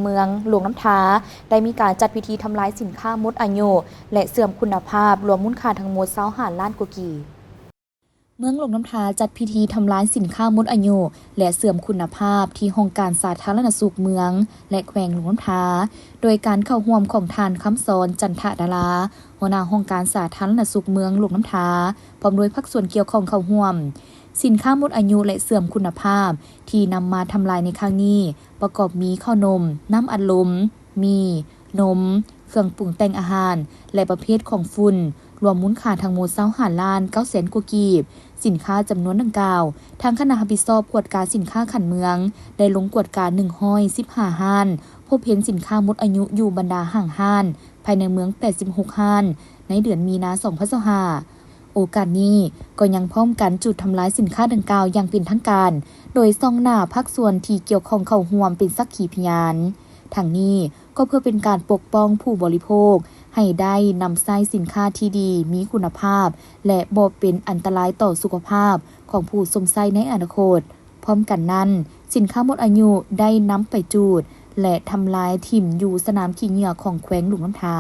ເມືອງຫຼວງນ້ຳທາ ໄດ້ມີການຈັດພິທີທຳລາຍສິນຄ້າໝົດອາຍຸ ແລະ ເສື່ອມຄຸນນະພາບ ລວມມູນຄ່າທັງໝົດ ຊາວຫ້າລ້ານກວ່າກີບ. ເມືອງຫຼວງນ້ຳທາ ຈັດພິທີທຳລາຍສິນຄ້າໝົດອາຍຸ ແລະ ເສື່ອມຄຸນນະພາບ ທີ່ຫ້ອງການສາທາລະນະສຸກເມືອງ ແລະ ແຂວງຫຼວງນ້ຳທາ ໂດຍການເຂົ້າຮ່ວມຂອງທ່ານ ຄຳສອນ ຈັນທະດາລາ ຫົວໜ້າຫ້ອງການສາທາລະນະສຸກເມືອງຫຼວງນ້ຳທາ ພ້ອມດ້ວຍພາກສ່ວນກ່ຽວຂ້ອງເຂົ້າຮ່ວມ. ສິນຄ້າໝົດອາຍຸ ແລະ ເສື່ອມຄຸນນະພາບ ທີ່ນຳມາທຳລາຍໃນຄັ້ງນີ້ ປະກອບມີເຂົ້າໜົມ, ນ້ຳອັດລົມ, ໝີ່, ນົມ, ເຄື່ອງປຸງແຕ່ງອາຫານ ແລະ ປະເພດຂອງຟຸ່ນ ລວມມູນຄ່າທັງໝົດ ຊາວຫ້າລ້ານເກົ້າແສນກວ່າກີບ. ສິນຄ້າຈຳນວນດັ່ງກ່າວ, ທາງຄະນະຮັບຜິດຊອບກວດກາສິນຄ້າຂັ້ນເມືອງ ໄດ້ລົງກວດກາໜຶ່ງຮ້ອຍສິບຫ້າຮ້ານ, ພົບເຫັນສິນຄ້າໝົດອາຍຸຢູ່ບັນດາຫ້າງຮ້ານ ພາຍໃນເມືອງແປດສິບຫົກຮ້ານ ໃນເດືອນມີນາ ສອງພັນຊາວຫ້າ. ໂອກາດນີ້ກໍຍັງພ້ອມກັນຈູດທຳລາຍສິນຄ້າດັ່ງກ່າວຢ່າງເປັນທາງການ, ໂດຍສ່ອງໜ້າພາກສ່ວນທີ່ກ່ຽວຂ້ອງເຂົ້າຮ່ວມເປັນສັກຂີພະຍານ. ທັງນີ້ກໍເພື່ອເປັນການປົກປ້ອງຜູ້ບໍລິໂພກ ໃຫ້ໄດ້ນຳໃຊ້ສິນຄ້າທີ່ດີ, ມີຄຸນນະພາບ ແລະ ບໍ່ເປັນອັນຕະລາຍຕໍ່ສຸຂະພາບຂອງຜູ້ຊົມໃຊ້ໃນອະນາຄົດ. ພ້ອມກັນນັ້ນ, ສິນຄ້າໝົດອາຍຸໄດ້ນຳໄປຈູດ ແລະ ທຳລາຍຖິ້ມຢູ່ສະໜາມຂີ້ເຫຍື້ອຂອງແຂວງຫຼວງນ້ຳທາ.